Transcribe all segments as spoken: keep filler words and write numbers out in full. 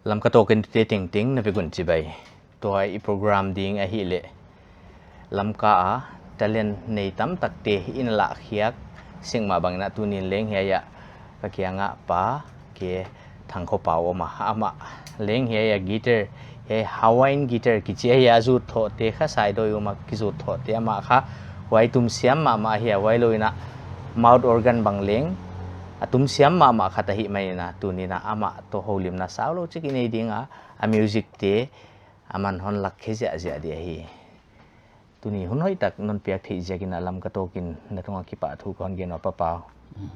Lamka Talk in tute tengteng na vek un chibai. Tua i program ding ahihleh Lamka a talent nei tamtakte in lah khiak sing mah bangin a, tunin leng hiai a ka kiangah Pa K Thangkhopau om a, amah leng hiai a guitar, hiai Hawaiian guitar kichi hiai a zut thohte kha, saidawi um a kizut thohte amah kha, huai tumsiam mahmah hi a, huailou in a mouth organ bang leng a tumsiam mahmah khat ahi mai in a, tunin a amah toh houlimna saulou chik i nei ding a, a music te aman hon lak khe ziahziah di ahi. Tuni hun hoihtak non piak theih ziakin a Lamka Talk in na tungah kipahthu kon gen ua Pa Pau. Mm.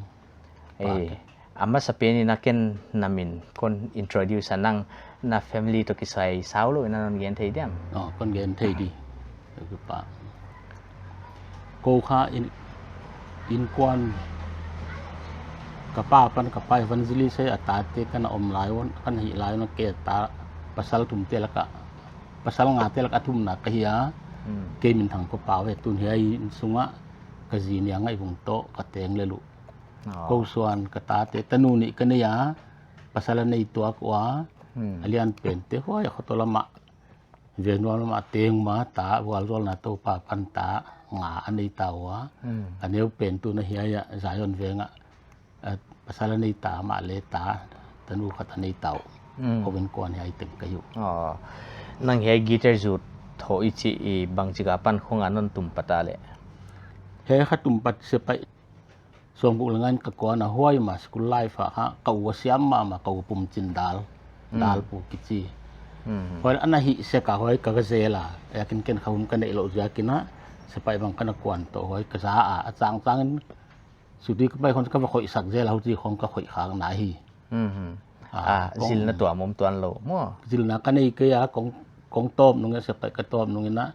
Eh, Pa K. A masapen in a ken na min kon introduce a, nang na family toh kisai saulou in a non gen thei diam? Oh, kon gen thei di. Ka pa. Kou kha in, innkuan ka pa apan ka pa evangelist hi a, tate kana om lai un, kana hih lai un kei ta pasal thumte laka, pasal ngate laka a thumna ka hi a. Hmm. Kei min Thangkhopau ve, tun hiai inn sunga ka zi Niangaihvung toh ka teng lel uh. Oh. Kou suan ka tate tanu nih ka nei a, pasal a nei tuak ua, hmm, a lian pente huai a Khotol lam a, Venuam lam a teng ma ta, vualzawlna Toupa pan ta, nga a nei ta ua. Hmm. A neu pen tun a hiai a Zion Veng a, a, pasal a nei ta, amah leh ta, tanu khat a nei ta uh. Hmm. Kou innkuan hiai teng ka hi uh. Oh. Nang hiai guitar zut thoh i chih i bangchik apan khong a non tum pat a leh? Hiai kha tum pat se pai. Sawmguk leh nga in ka kuan a, huai ma school life a kha, ka u a siam mahmah, ka u Pumchin Dal, hmm, Dal pu kichi. Hmm. Huai ana hih sek a, huai ka ka zel a, a ziakin ken kha hun ka neih louh ziakin a, sepaih bang kana kuan toh, huai ka za a, a changchang in, suti ka pai khong ka va khoih sak zel a, huchi khong ka khoih khak na hi. Hmm. Ah, ah, kong zilna tuam om tuan lou maw? Zilna ka nei kei a, kong, kong tawp nung in, sepaih ka tawp nung in a,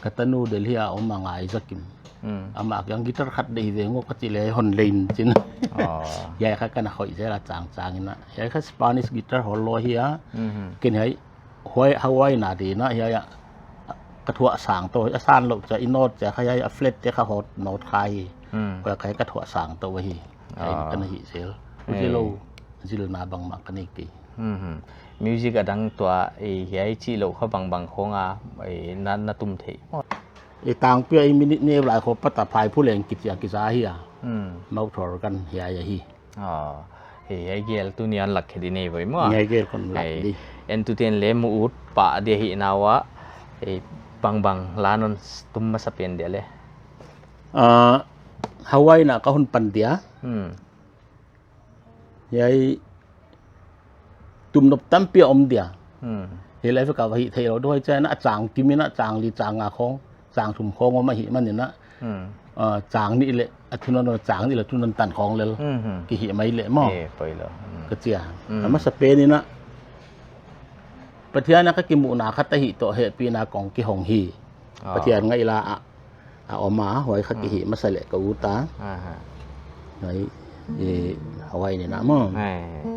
ka tanu Delhi a om a, Ngaizakim. Hmm. Amah kiang guitar khat deih ve ngot ka chih leh hon lei in chin. Oh. Hiai kha kana khoih zel a changchang in a. Hiai kha Spanish guitar hollow hi a. Mhm. Ken hiai huai, Hawaii na di na, hiai a ka thuah sang toh, a san louh chia, i note chia kha hiai a flat te kha hot note kha hi. Hmm. Huai kha ka thuah sang toh hi. Hiai, ah, kana hih zel. Huchi lou, eh, zilna bangmah ka nei kei. Mhm. Music adang tua, eh, hiai chih lou kha bangbang khong a, eh, na, na tum thei? Eh, tangpi a i minute neu lai khong pat a Phaiphu Leng kichi a kiza hi a. Hmm. Mouth organ hiai ahi. Ah, eh, hiai gel tuni a lak khe di nei voi maw? Hiai gel kon lak di. Eh, entuten leh mu ut pah di ahihna ua, eh, bangbang la non tum masapen dia leh? Ah, Hawaii na ka hun pan dia. Hmm. Hiai tumnop tampi a om dia. Hmm. Hiai lai vek a va hih theilou di huai chiang in a chang kim in a chang li chang nga khong, chang thum khong om ahihman in a. Hmm. Ah, chang nih leh a thunon, chang nih leh thunon tan khong lel. Hmm, hmm. Ki hih mai leh maw. Eh, poi lou. Hmm. Ka chi a. Hmm. A masapen in a Pathian a ka kimuhna khat ahi toh hehpihna kong kihong hi. Ah. Pathian ngaihla a, a om a, huai kha, hmm, ki hih masa leh ka ut a. Aha. Huai, eh, Hawaii ni na maw. Eh.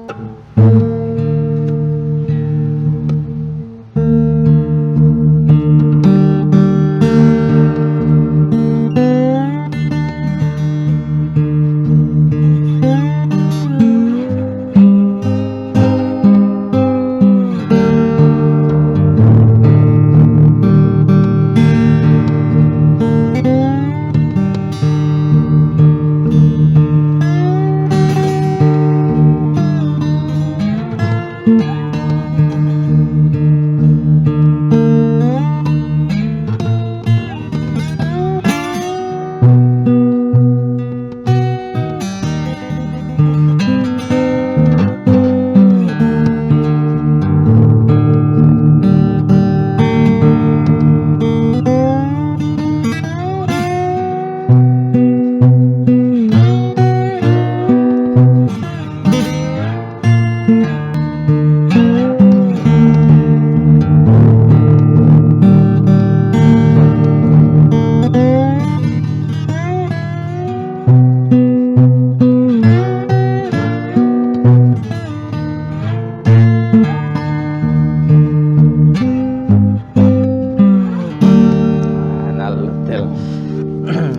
Nal tel.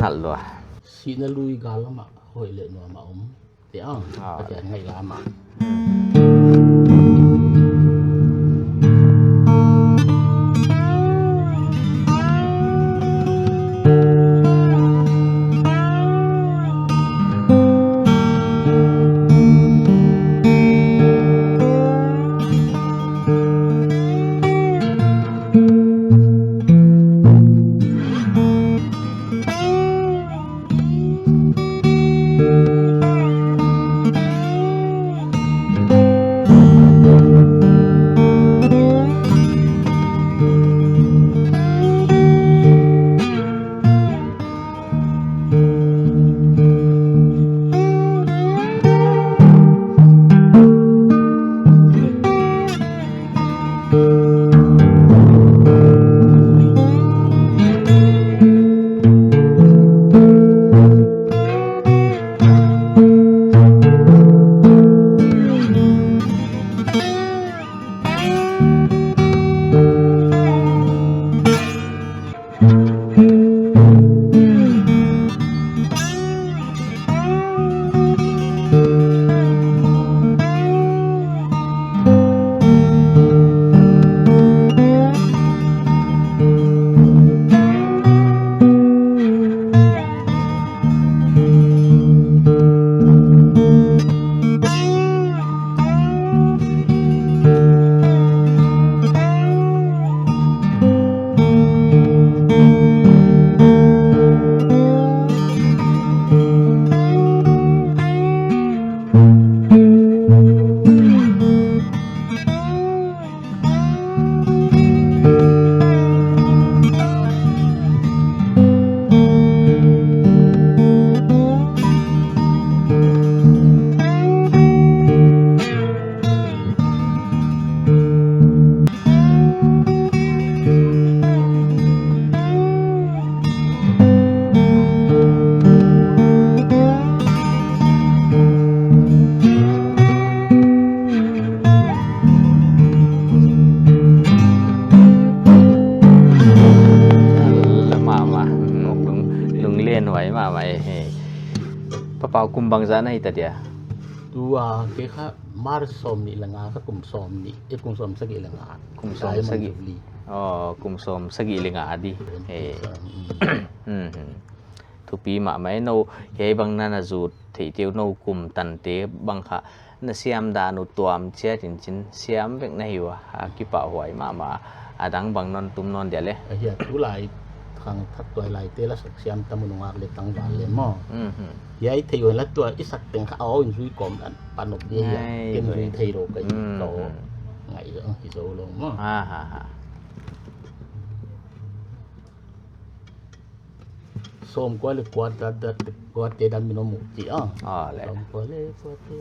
Nal lua. Sihna lui gal lam ah hoih leh nuam a om. Te ang, ah, Pathian ngaihla mah. Lama mah, lung, lunglen huai mahmah e. Pa Pau, kum bangzah na hita dia? Tua kei kha March sawmnih leh nga kha, kum sawmnih, eh, kum sawmsagih leh nga. Kum sawmsagih. Diamond Jubilee. Oh, kum sawmsagih leh nga di. Diamond Jubilee. Eh. Hmm. Hmm, hmm. Thupi mahmah e. Nou, hiai bang na na zut theih te uh, nou kum tante bang kha na siam dan uh tuam chiat in chin siam vek na hi ua, a kipahhuai mahmah. A dang bang non tum non dia le? A hia, tulai khangthak tuailaite la sak siam tam uh nungak leh tangval leh maw. Mhm. Hiai theih uh la tua i sak teng kha a aw in zui kawm dan pan op dia hia. Ai, ken zui thei lou ka hi ka aw. Mhm. Ngai zou, hi zou lou maw. Ha, ha, ha. Sawmkua leh kua, da, da, kua te dan min om uh chi a. Ah, le. Sawmkua leh kua te.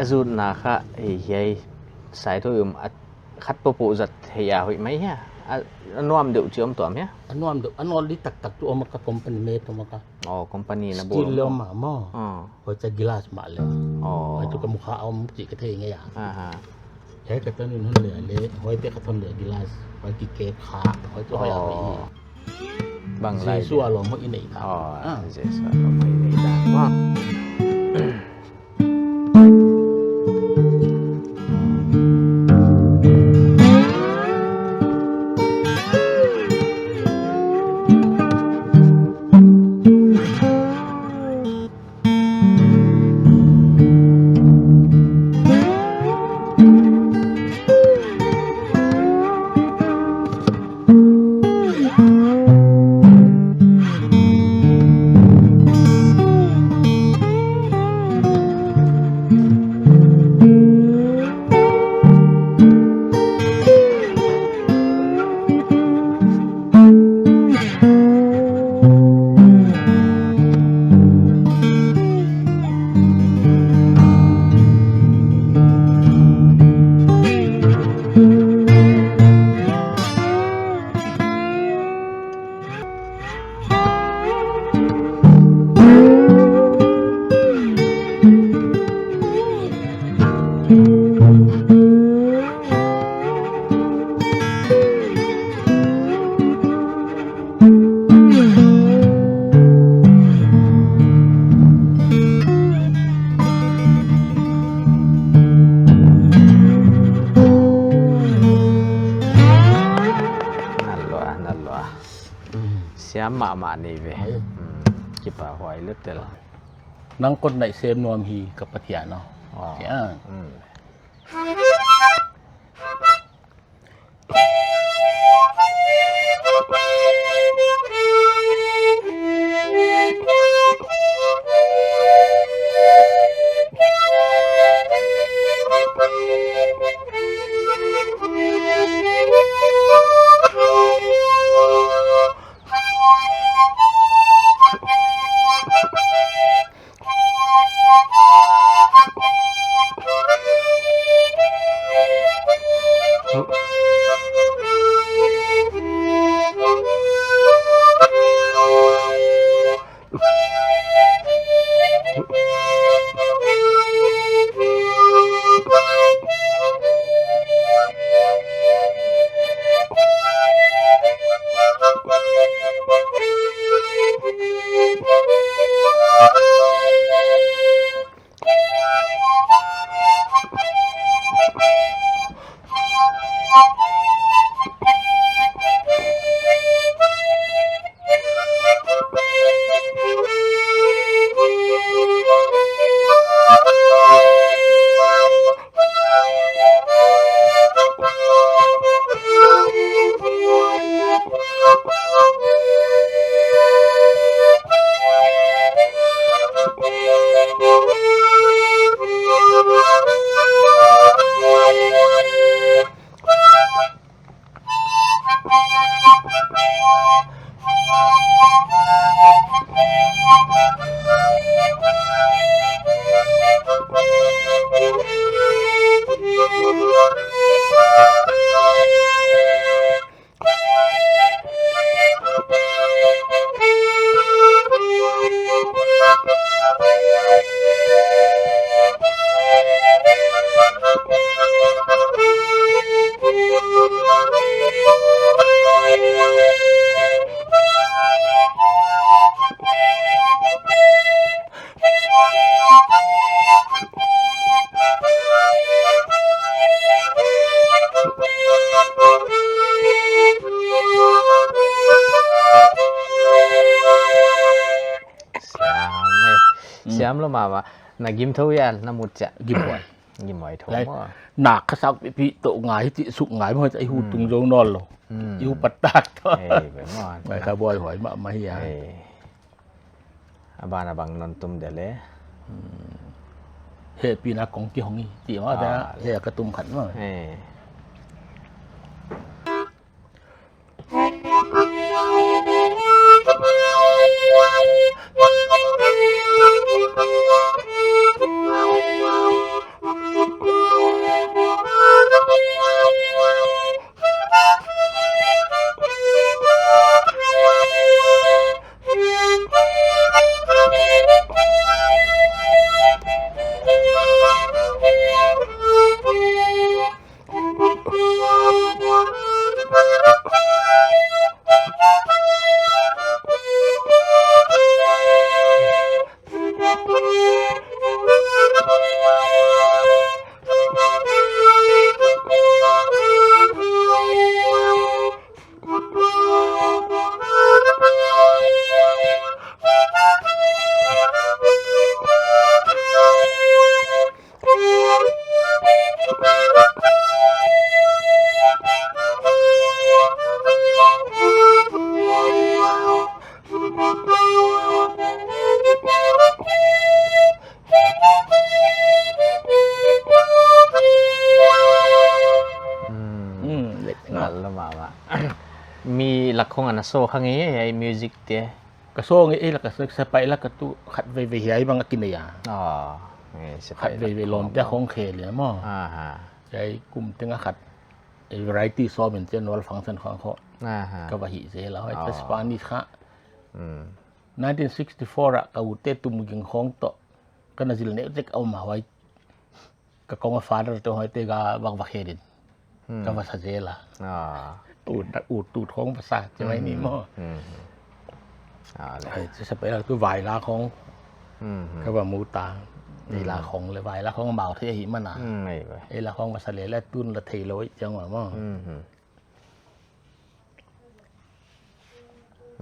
A zutna kha, eh, hiai sai tu um a khat popo zat hiai a hoih mai hia. A, a nuam deuh chi om tuam hia. A nuam deuh, a nawl di taktak tu om a ka company made om a ka. Oh, company na bawl om. Steel le om a maw. Ah. Hoih cha glass mah le. Oh. Hoih chu ka mukha om chi ka thei ngei a. Aha. Hiai ka ton in hon le le, hoih te ka ton le glass, hoih ki ke kha, hoih chu hoih a hoih. Oh. Bang lai Jesu dia. A lawm hoih i nei ta. Oh, ah. Jesu a lawm hoih i nei ta. Maw. Nalua, nalua. Mm. Siam mahmah ni ve. Ai. Mm, kipahhuai lua tel. Nang kon naih sem nuam hi ka Pathian aw. Aw. Siam. Mm. Siam e. Mm. Siam lua mahmah. Na gim thou hia, na mut chiah. Gim huai. Gim huai thou maw. Na kha sak pipi toh ngai ti suk ngai maw, i hu tung zou nawn lou. Mm. I hu pat tak toh. Ei, be maw. Ngai kha buaihuai mahmah hia. Ei. A ban a bang non tum de le. Hmm. Hehpihna kong kihong hi, ti maw, ah, te, le. He ka tum khat maw. Eh. Khong ana so kha ngei, ei music te. Ka so ngei, ei la ka so, sepaih la ka tu khat veve hiai bang a kinei a. Ah, eh, sepaih la khat veve lom te khong khel le maw. Aha. Ei kum teng a khat, ei variety sawm in te annual function khong kho. Aha. Ka va hih zel a, hoi, ka Spanish kha. Hmm. Nineteen sixty-four a ka u te tum ging khong toh. Ka na zil neu tek a um a, hoi. Ka kong a father te hoi te ka vak vak he din. Hmm. Ka va sa zel a. Ah. U ta, u tu thong va sa, che mai ni maw. Hmm. Ah, le. Ai, che sa pe la tu vai la khong. Hmm. Ka va mu ta. Ei la khong le vai la khong mau the hi mana. Hmm, ei vai. Ei la khong va sa le le tun la thei lou chiang maw. Hmm.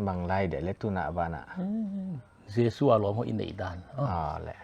Bang lai de le tuna bana. Hmm. Jesu a lawm ho i nei dan. Oh. Ah, le.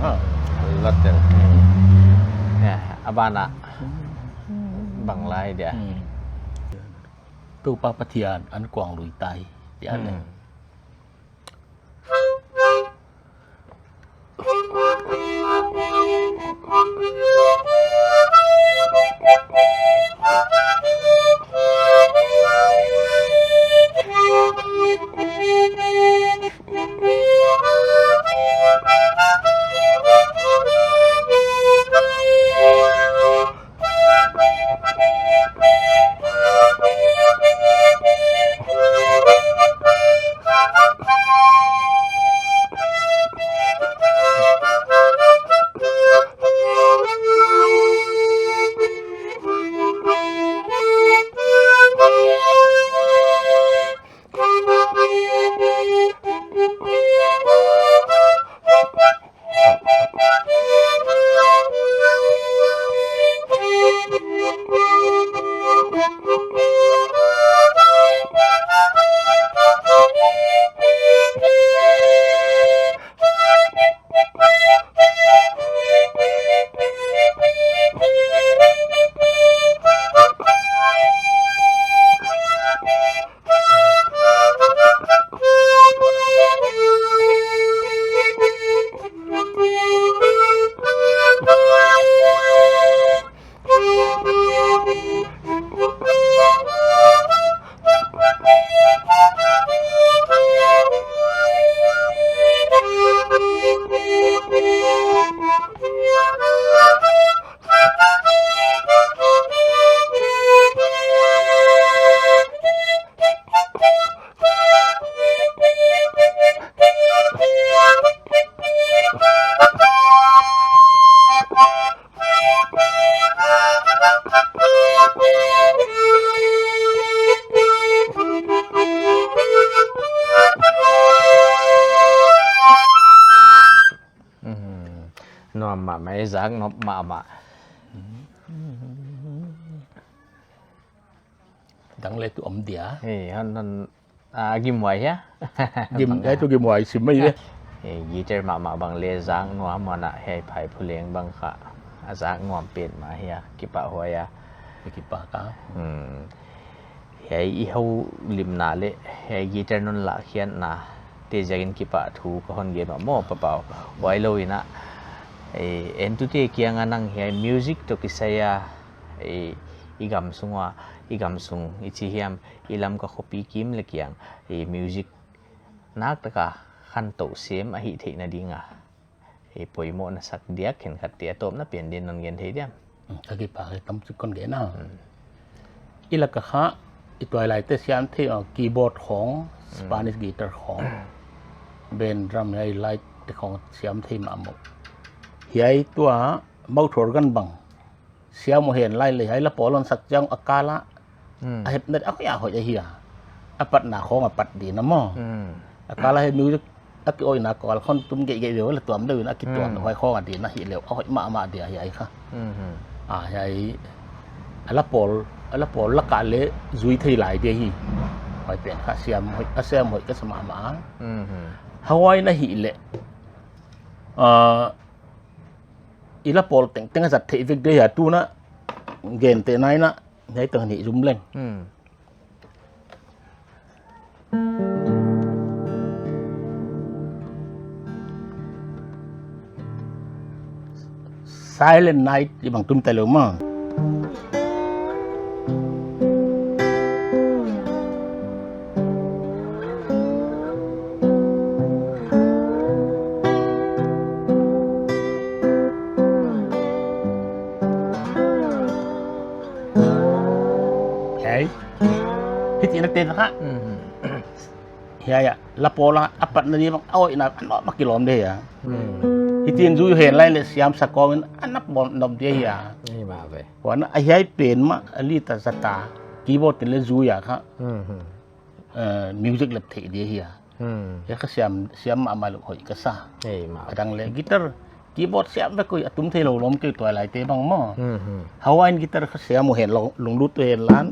Ah, lot there. Ya, abana. Bang lai dia. Hmm. Toupa Pathian an kuang lui tai. Dia le. Hmm. Mhm. Nuam mahmah, zak nop mahmah. Dang le tu om dia. Hei, han, han, ah, gimhuai hia? Gim, eh, tu gimhuai sim mai le. Hei, guitar mahmah bang le zak nuam mahmah, hei, Phaiphu leng bang kha. A zak nuam petmah hia, kipahhuai a. Kipah ka. Hmm. Hiai i houlimna leh hiai guitar non lakkhiatna te ziakin kipahthu ka hon gen uh maw, Pa Pau. Huailou in a, Eh, entute kiang a nang hiai music toh kisai a, eh, i gam sung ua, i gam sung i chi hiam, i Lamka khopi kim leh kiang, eh, music naktak a khantou sem ahih theihna ding a, eh, poimoh na sak diak khenkhat te a tawpna pen din non gen thei diam? Hmm, ka kipak e, tamchik kon gen a. Hmm. I lak a kha, i tuailaite siam thei, uh, keyboard khong, hmm, Spanish guitar khong, band drum, hiai light te khong siam thei mahmah. Hiai tua, mouth organ bang siam uh hen lai leh, hiai la pawl hon sak chiang a kal a, hmm, a hepna a hoih a hoih ahi a. A patna khong a pat ding a maw. Hmm. A kal a hiai music a ki-oihna kal khong tum geihgeih ve leh tuam deuh in a kituak, hmm, huai khong a ding a hih leh a hoih mahmah dia hiai kha. Hmm. A hiai a la pawl, a la pawl lak a leh zui thei lai dia hi. Huai pen kha siam hoih, a siam hoih ka sa mahmah. Hmm. Huai na hih leh, ah, i la pawl tengteng a zat theih vek dia hi a, tu na gen te nai na, hiai tang ni zum leng. Hmm. Silent Night i bang tum ta lou maw. Hei. Hichi na te kha. Hmm. Hiai a, la pawl a, a patna dia bang, a hoihna, a nop mah kilawm dia hi a. Hmm. Hitin zui hen lai leh siam sak khong in, a nop mah nop dia hi a. Ni mah ve. Huan a hiai pen mah, a li ta sa ta, keyboard in leh zui a kha. Hmm, hmm. Eh, music lep theih dia hi a. Hmm. Hiai kha siam, siam mahmah lou hoih ka sa. Ei, mah. A dang leh guitar, keyboard siam vek ui a tum thei lou lawm kei tuailaite bang maw. Hmm, hmm. Huai in guitar kha siam uh hen lou, lunglut uh hen lan,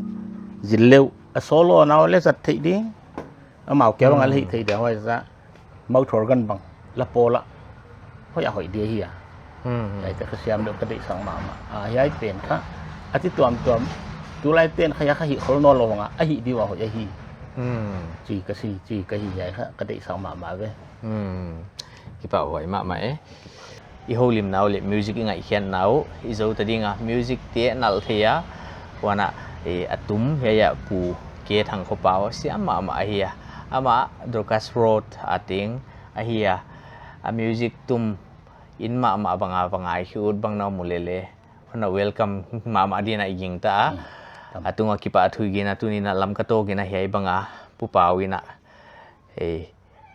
zil leh, a solo na leh zat theih ding. Amau kia bang a leh, hmm, hih theih dia huai sa. Mouth organ bang, la pawl a hoih a hoih dia hi a. Hmm, hmm. Hiai te kha siam leh ka deihsak mahmah. A, hiai pen kha, a chi tuamtuam, tulai ten kha hiai kha hih khol nawnlou hong a, a hih di ua hoih ahi. Hmm. Chi ka si, chi ka hi hiai kha, ka deihsak mahmah ve. Hmm. Kipahhuai mahmah e. I houlimna uh leh music i ngaihkhiatna uh, i zou ta ding a, music te nalh thei a, huan a, eh, a tum hiai a Pu K. Thangkhawpau siam mahmah ahi a. Amah Dorcas Road a teng ahi a. A music tum in mahmah bang a, bang a i khut bang na mu lele. Huan a welcome mahmah din a i gingta a. Hmm. Tam. A tung a kipahthu i gen a, tuni in a Lamka Talk in a hiai bang a, Pu Pau in a, eh,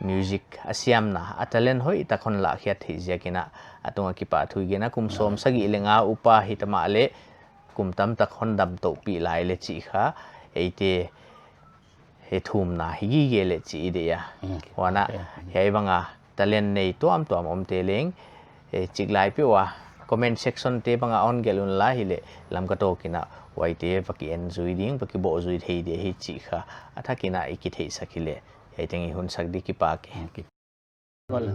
music a siamna, a talent hoihtak hon lahkhiat theih ziak in a, a tung a kipahthu i gen a, kum sawm sagih leh nga upa hi ta mahleh, kum tamtak hon dam touhpih lai leh chih kha, eite, eh, thumna hi gige leh chih i deih a. Hmm. Huan a, okay, hiai bang a talent nei tuamtuam omte leng, eh, chiklai peuh a comment section te bang a hon gelh un la hileh, Lamka Talk in a huaite va ki en zui ding, va ki bawh zui thei dia hi chih kha, a thak in a i kitheihsak hileh, hiai teng i hun sak di kipak e. Hmm, kip- Wala.